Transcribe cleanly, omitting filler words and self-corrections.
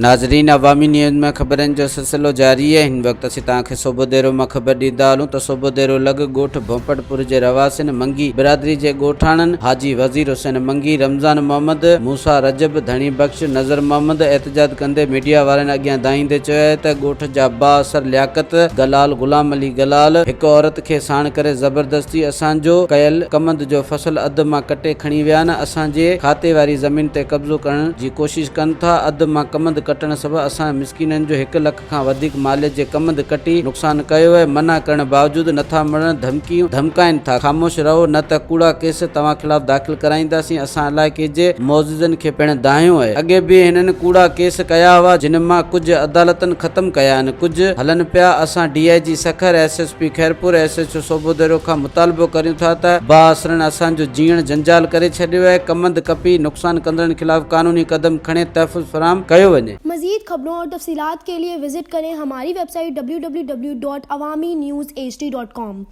ناظرين عوامي نيوز ۾ خبرن جو سلسلو جاري آهي هن وقت اسين توهان کي صوڀوديرو مان خبر ڏيندا هلون ته صوڀوديرو لڳ ڳوٺ ڀونپٽ پور جي رهواسين منگي برادري جي ڳوٺاڻن حاجي وزير حسين منگي، رمضان محمد، موسيٰ رجب، ڌڻي بخش، نظر محمد احتجاج ڪندي ميڊيا وارن اڳيان دانهيندي چيو آهي ته ڳوٺ جا بااثر لياقت گلال، غلام علي گلال هڪ عورت کي ساڻ ڪري زبردستي اسان جو ڪيل ڪمند جو فصل اڌ مان ڪٽي کڻي ويا آهن اسان جي کاتي واري زمين تي قبضو ڪرڻ جي ڪوشش ڪن ٿا، اڌ مان ڪمند ڪٽڻ سبب اسان مسڪينن جو هڪ لک کان وڌيڪ ماليت جي ڪمند ڪٽي نقصان ڪيو آهي، منع ڪرڻ باوجود نٿا مڙن، ڌمڪيون ڌمڪائين ٿا، خاموش رهو نه ته ڪوڙا ڪيس توهان خلاف داخل ڪرائينداسين، اسان علائقي جي معززن کي پڻ دانهيو آهي، اڳي به هنن ڪوڙا ڪيس ڪيا هئا، جن مان ڪجهه عدالتن ختم ڪيا آهن، ڪجهه هلن پيا، اسان D I G Sukkur, S S P Khairpur, S H O Sobhodero کان مطالبو ڪريون ٿا ته بااثرن اسان جو جيئڻ جنجال ڪري ڇڏيو آهي، ڪمند ڪپي نقصان ڪندڙن خلاف قانوني قدم کڻي تحفظ فراهم ڪيو وڃي. مزيد خبرون اور تفصيلات کے لئے وزٽ ڪرين ھماري website W W W dot Awami news H D dot com.